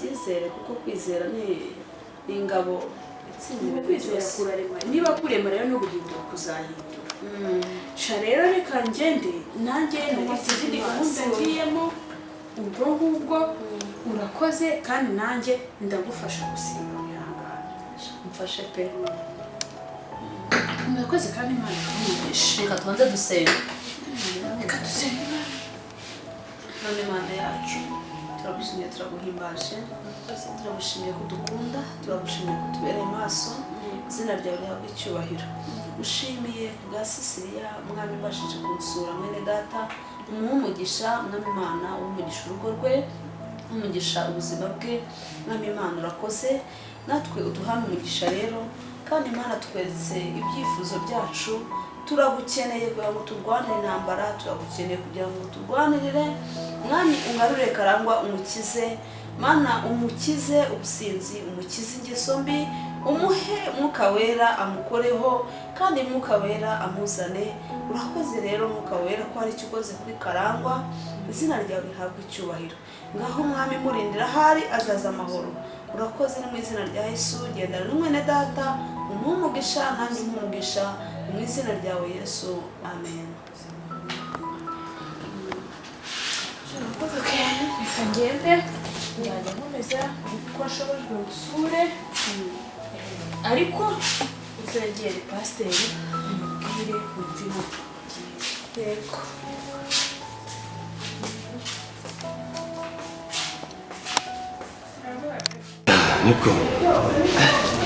Ubyizere kuko kwizera ni ingabo itsinda ibintu Kwizera byose. kurarema. Niba kurema rero no guhindura kuzahindura. Sha rero reka ngende nanjye nari izindi gahunda ngiyemo. Ubwo ngubwo urakoze, kandi nanjye ndagufasha gusenga, wihangane. Mfashe pe. Murakoze kandi Imana ikumenyeshe. Reka tubanze dusenga. Reka dusenge Imana. None Imana yacu, turagushimiye, turaguhimbaje, turagushimiye ko udukunda, turagushimiye ko utubereye maso. Izina ryawe rihabwa icyubahiro. Ushimiye kubwa Sisiriya, Mwami, ubashije kumusura, mwene data, umuhe umugisha. Mwami Imana, umugisha urugo rwe, umugisha ubuzima bwe. Mwami Imana, urakoze, natwe uduhane umugisha rero. Kandi Imana, tweretse ibyifuzo byacu. Turagukeneye kugira ngo turwanire intambara, turagukeneye kugira ngo turwanirire. Mwami, ungarure Karangwa, umukize. Mana, umukize ubusinzi, umukize ingeso mbi, umuhe Mwuka Wera amukoreho, kandi Mwuka Wera amuzane. Urakoze rero, Mwuka Wera, ko hari icyo ukoze kuri Karangwa. Izina ryawe rihabwa icyubahiro. Ngaho Mwami, murindira ahari azaza amahoro. Urakoze, ni mu izina rya Yesu. Gendana n'umwene data, umuhe umugisha, nanjye umuhe umugisha, mu izina ryawe Yesu, amen. Urakoze cyane. Reka ngende, nzajya nkomeza uko nshobojwe gusure, ariko uzegere pasiteri umubwire wumve inama. Yego. Niko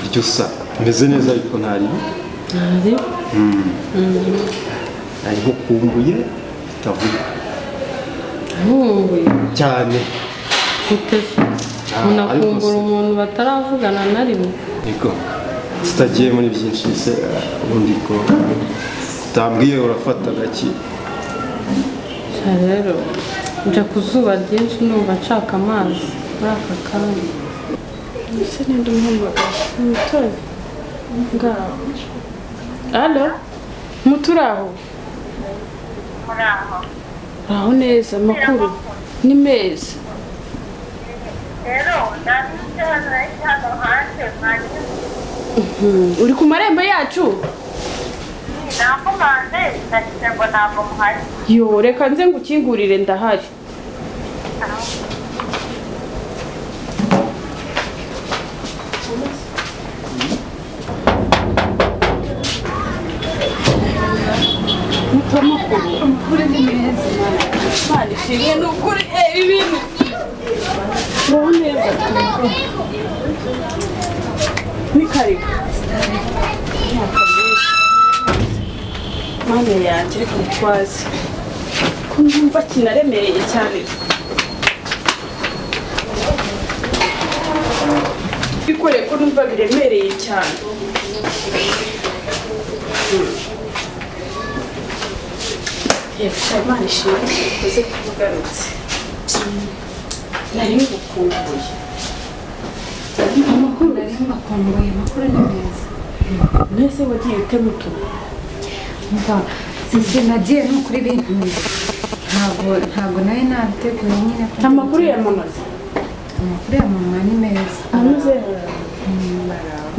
iryo usa meze neza, ariko ntari Ntari. Nari nkukumbuye bitavuga. Nkumbuye? Cyane. Gute se? Ah, Unakumbura ariko se- umuntu bataravugana na rimwe? Niko tutagiye muri byinshi se, ubundi ko utambwiye urafata gake? Sha rero nje ku zuba ryinshi, numva nshaka amazi muri aka kanya. Ese ninde umuhamagaye? Umutoni ngaho. Alo muto, uraho? Muraho. Uraho neza? Amakuru ni meza. Rero nari hano, nari hano hanze mwanyuze. Uri ku marembo yacu? Nakomanze, nagize ngo ntabwo muhari. Yo, reka nze ngukingurire, ndahari. Muto, amakuru? Amakuru ni meza. Imana ishimwe, ni ukuri. Ibintu, uraho neza? Ni karibu. Imyaka myinshi, Mana yanjye. Reka mutwaze, ko numva kinaremereye cyane. Bikoreye, ko numva biremereye cyane. Yego, Imana ishimwe, ukoze kuvugarutse, nari ngukumbuye. Amakuru? Nari mbakumbuye. Amakuru ni meza. Mbese wagiye ute, muto? Umva sisi, nagiye ni ukuri bintuye, ntabwo nari nabiteguye nyine ko. Amakuru ya mama se? Amakuru ya mama ni meza. Ameze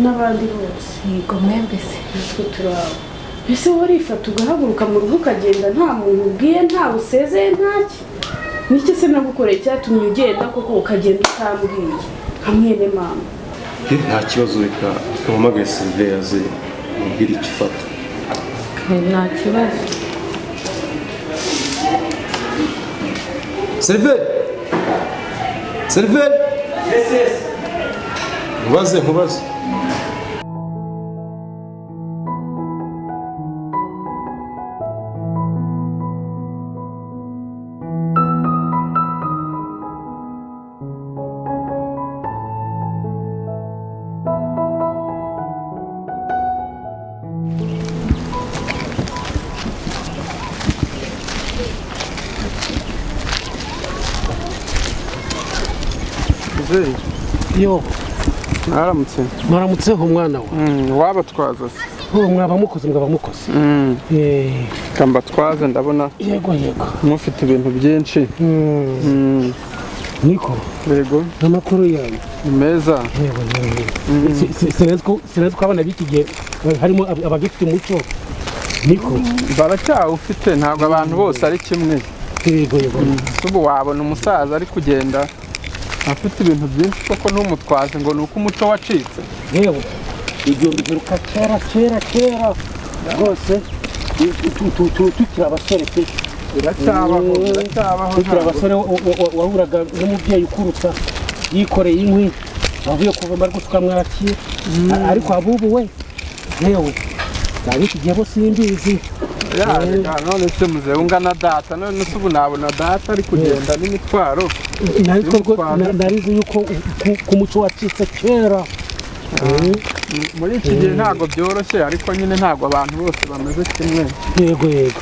n'abandi bose? Yego, mwebwe se? Natwe turaho. Ese warifata ugahaguruka mu rugo ukagenda nta muntu ubwiye, nta usezeye, ntaki? Niki se nagukoreye cyatumye ugenda koko, ukagenda utambwiye nka mwene mama? Nta kibazo, reka umpamagaye Sylvain aze mubwire icyo ufata. Nta kibazo. Sylvain, Sylvain! Nkubaze, nkubaze. Muzeyi. Yo. Mwaramutse. Mwaramutseho, mwana we. Wabatwaza se? Oh, mwaba mukoze, mwaba mukoze. Reka mbatwaze, ndabona Yego. mufite ibintu byinshi. Niko. Yego. Amakuru yawe? Ni meza. Yego, yego. Sinzi ko abana b'iki gihe harimo abagifite umuco. Niko. Baracyawufite, ntabwo abantu bose ari kimwe. Yego, yego. Ubu wabona umusaza ari kugenda afite ibintu byinshi koko ntumutwaze ngo ni uko umuco wacitse. Yewe, ibyo mbiheruka kera kera kera rwose, tukiri abasore pe. Biracyabaho, biracyabaho. Tukiri abasore wahuraga n'umubyeyi ukuruta yikoreye inkwi avuye kuvoma rwose ukamwakira, ariko abubu we yewe ab'iki gihe bo simbizi. None se muzehe ungana data, none se ubu nabona data ari kugenda n'imitwaro. Narizi yuko ku muco wacitse kera. Muri iki gihe ntabwo byoroshye, ariko nyine ntabwo abantu bose bameze kimwe. Yego, yego.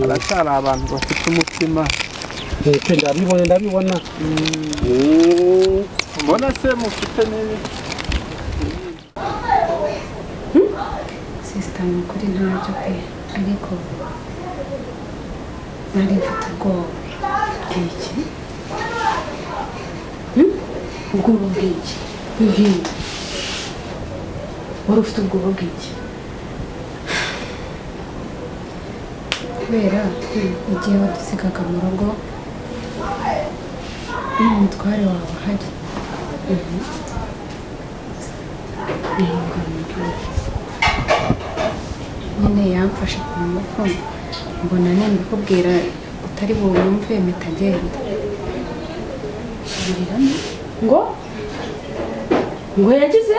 Haracyari abantu bafite umutima. Ndabibona, ndabibona. Mbona se mufite n'ibi. Sister, ni ukuri ntabyo pe, ariko nari mfite ubwoba. Bw'iki? Ubwoba bw'iki? Mbwira. Wari ufite ubwoba bw'iki? Kubera igihe wadusigaga mu rugo n'umutware wawe ahari. Nyine yamfashe ku ngufu, mbona nimbikubwira utari bunyumve mpita ngenda. Ngo yagize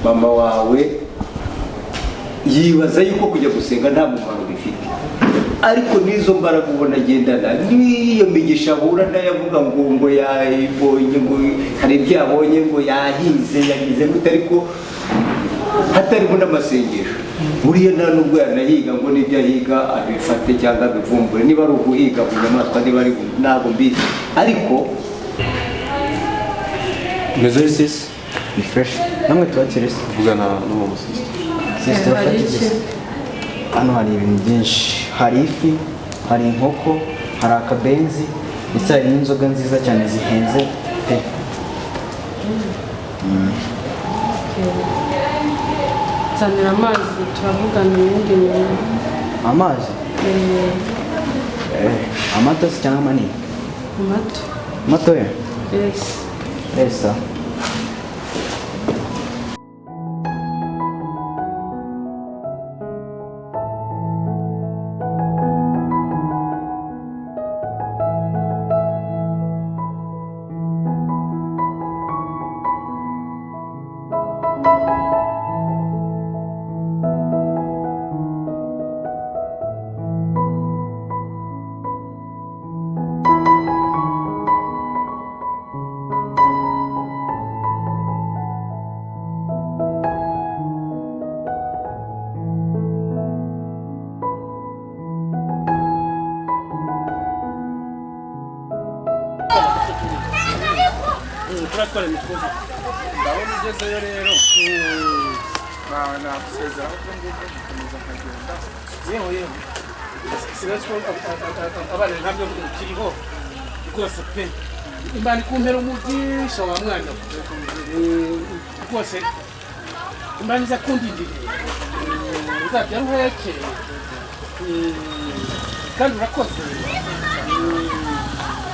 mama wawe yibaza yuko kujya gusenga nta mumaro bifite, ariko n'izo mbaraga ubona agendana n'iyo migisha ahura nayo avuga ngo yayibonye, ngo hari ibyo yabonye, ngo yahize yagize gute, ariko hatarimo n'amasengesho. Buriya nta nubwo yanahiga ngo n'ibyo ahiga abifate cyangwa abivumbure, niba ari uguhiga ku nyamaswa, niba ari ntabwo mbizi, ariko Meze sis. Ni fresh. Namwe tubakire se. Kuvugana n'uwo musista. Sister, ufate. Hano hari ibintu byinshi. Hari ifi, hari inkoko, hari akabenzi, ndetse hari n'inzoga nziza cyane zihenze pe. Nzanira amazi turavugana ibindi bintu. Amazi? Amata se cyangwa manini? Amata. Amatoya? Yes. Esa. Ndabona ugezeyo rero. Nagusezera ahubwo ngubwo gukomeza nkagenda. Yewe, yewe. Sinzi ko abana ntabyo kiriho rwose pe. Imana ikumpera umugisha wa mwana rwose, Imana iza kundindiriye uzabyara uheke, kandi urakoze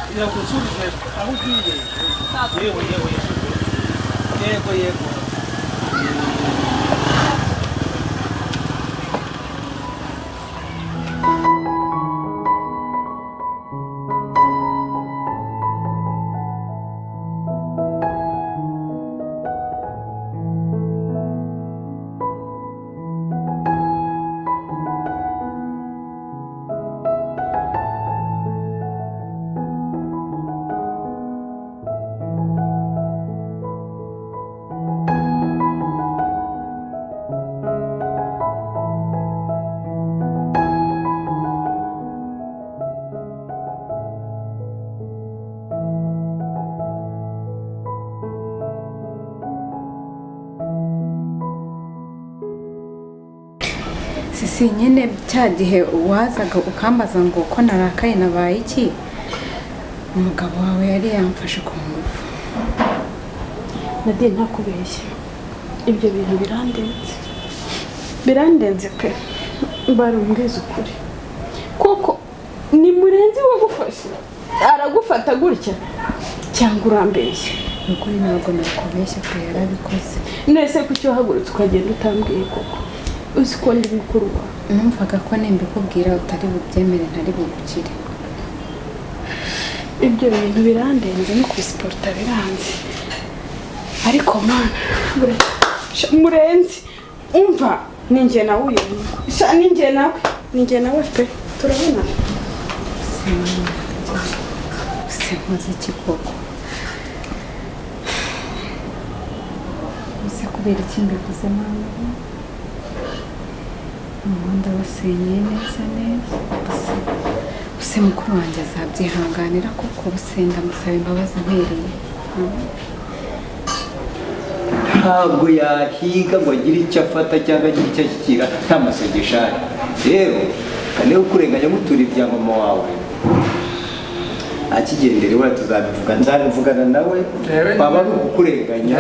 kugira ngo unsubize aho ugiye. Yewe, yewe, yego, yego. Sisi, nyine cya gihe wazaga ukambaza ngo ko narakaye nabaye iki, Umugabo wawe yari yamfashe ku ngufu. Nadine, ntakubeshye, ibyo bintu birandenze, birandenze pe. Barumbwiza ukuri kuko ni Murenzi wagufashe aragufata gutya cyangwa urambeshya? Ni ukuri ntabwo nakubeshya pe, yarabikoze. Nese kuki wahagurutse ukagenda utambwiye koko, uzi ko ndi mukuru wawe? Numvaga ko nimbikubwira utari bubyemere, ntari bugukire. Ibyo bintu birandenze no kubisiporota biranze, ariko mana, Murenzi, umva, ni njye nawe uyu, sha, ni njye nawe, ni njye nawe pe, turabonana. Se nkoze iki koko? Ese kubera iki mbivuze mama? Umuhanda wasenyeye neza neza. Use mukuru wanjye azabyihanganira koko? Buse ndamusaba imbabazi mpereye. Ntabwo yahiga ngo agire icyo afata cyangwa agire icyo ashyikira nta masengesho ahari. Rero niba ukurenganya mutura ibya mama wawe akigendera iwe, tuzabivuga, nzabivugana nawe, baba ari ukukurenganya.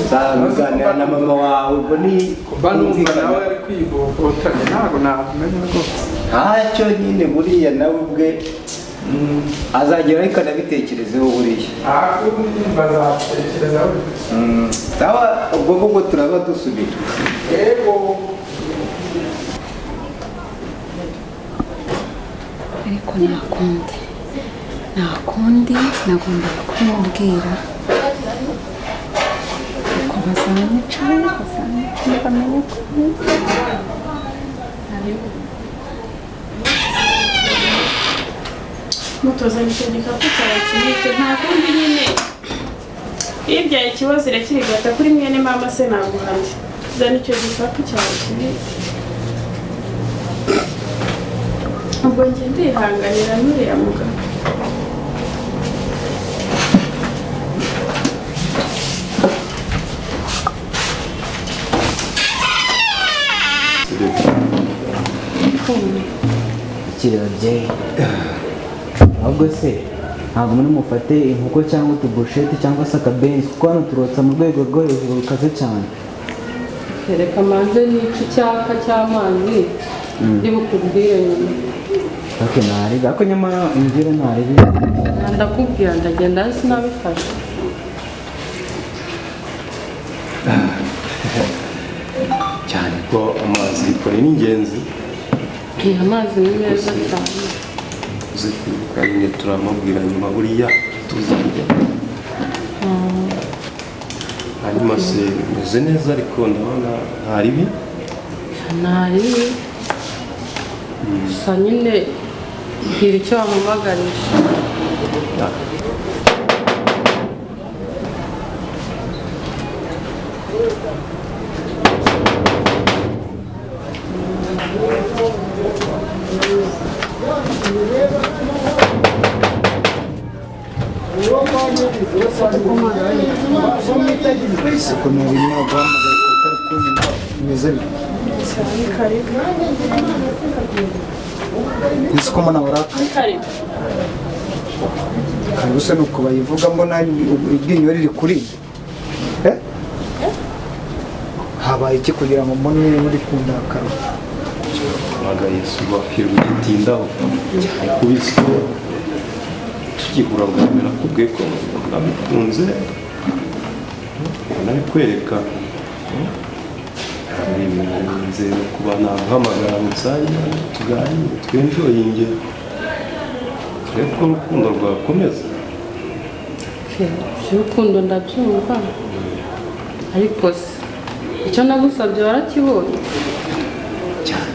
Nzabiganira na mama wawe ubwo ni Mba numva nawe ari kwivovotanya, ntabwo nabimenya rwose. Ntacyo nyine, buriya nawe ubwe azagera ariko anabitekerezeho buriya. Bazatekerezaho. Sawa, ubwo ngubwo turaba dusubira. Yego. Ariko nta kundi, nta kundi, nagombaga kubimubwira kuko bazanyica, bazanyica bamenye ko Mutozanye icyo gikapu cyawe kinike, nta kundi nyine, iyo ibyaye ikibazo irakirigata kuri mwene mama se naguhande. Zana icyo gikapu cyawe kinike, ubwo njye ndihanganira n'uriya mugabo. Ikiri babyeyi, ahubwo se ntabwo muri mufate inkoko cyangwa utuburusheti cyangwa se akabenzi, kuko hano turotsa mu rwego rwo hejuru rukaze cyane. Reka manze nica icyaka cy'amazi, ndi bukubwire nyuma. Ok, ntaribi, ariko nyamara imbyiro ntaribi. Ndakubwira, ndagenda sinabifashe. Cyane ko amazi kore ni ingenzi. Amazi ni meza cyane. Uzi kwibuka nyine, turamubwira nyuma buriya tuzajya. Hanyuma se meze neza, ariko ndabona nta ribi. Nta ribi, gusa nyine mbwira icyo wampamagarije. Isuku nari naguhamagaye ko utari kunyumva, bimeze bite? Ni karibu. Ese ko mbona warakaye? Ni karibu. Karibu se nuko bayivuga, mbona iryinyo riri kuri eh? Habaye iki kugira ngo mbone muri kundakara? Hamagaye Yesu wakirwa ugitindaho cyane, kubizi ko tugihura bwa mbere nakubwiye ko nabikunze, nabikwereka. Hari ibintu birenze kuba naguhamagara ngo nsange tuganire, twenjoyinge, turebe ko urukundo rwakomeza. Iby'urukundo ndabyumva, ariko se icyo nagusabye warakibonye? Cyane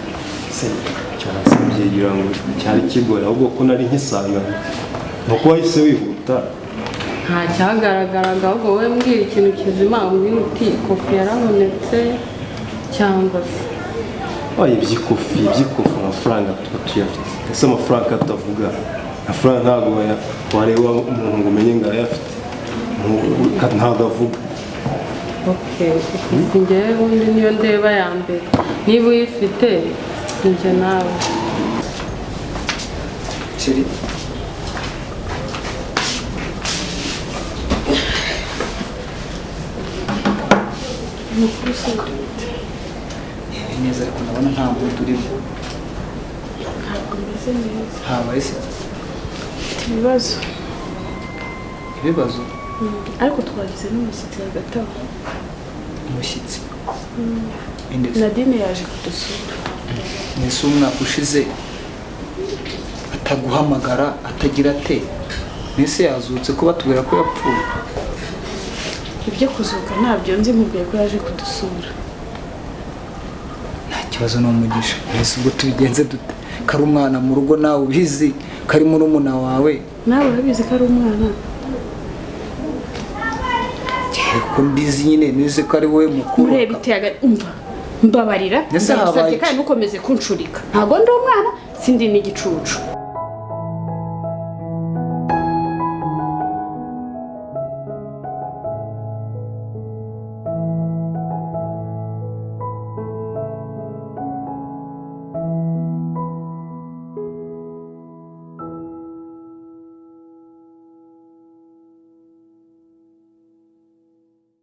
se icyo nasabye ngira ngo cyari kigoye, ahubwo ko nari nkisanganywe ni uko wahise wihuta. Nta cyagaragaraga, ahubwo wowe mbwira ikintu kizima, umbwira uti kofi yarabonetse cyangwa se. Oya, iby'ikofi, iby'ikofi amafaranga tuba tuyafite. Ese amafaranga atavuga, amafaranga ntabwo wareba umuntu ngo umenye ngo arayafite, ntabwo avuga. Ok, ikofi ngewe ubundi niyo ndeba ya mbere, niba uyifite njye nawe. Chérie. Amakuru se bwite? Ni neza, ariko ndabona nta muntu urimo. Ntabwo meze neza. Habaye se? Mfite ibibazo. Ibibazo? Ariko twagize n'umushyitsi hagati aho. Umushyitsi? Mm. Inde se? Nadine yaje kudusura. Ese umwaka ushize ataguhamagara, atagira ate, mbese yazutse ko batubwira ko yapfuye? Ibyo kuzuka ntabyo nzi, nkubwiye ko yaje kudusura. Nta kibazo, ni umugisha. Mbese ubwo tubigenze dute, kari umwana mu rugo, nawe ubizi kari murumuna wawe? Nawe urabizi ko ari umwana. Ko mbizi nyine, nize ko ari wowe mukuru. Mureba iteye, umva, mbabarira. Ese habaye Ndagusabye iki? kandi ntukomeze kuncurika. Ntabwo ndi umwana, sindi n'igicucu.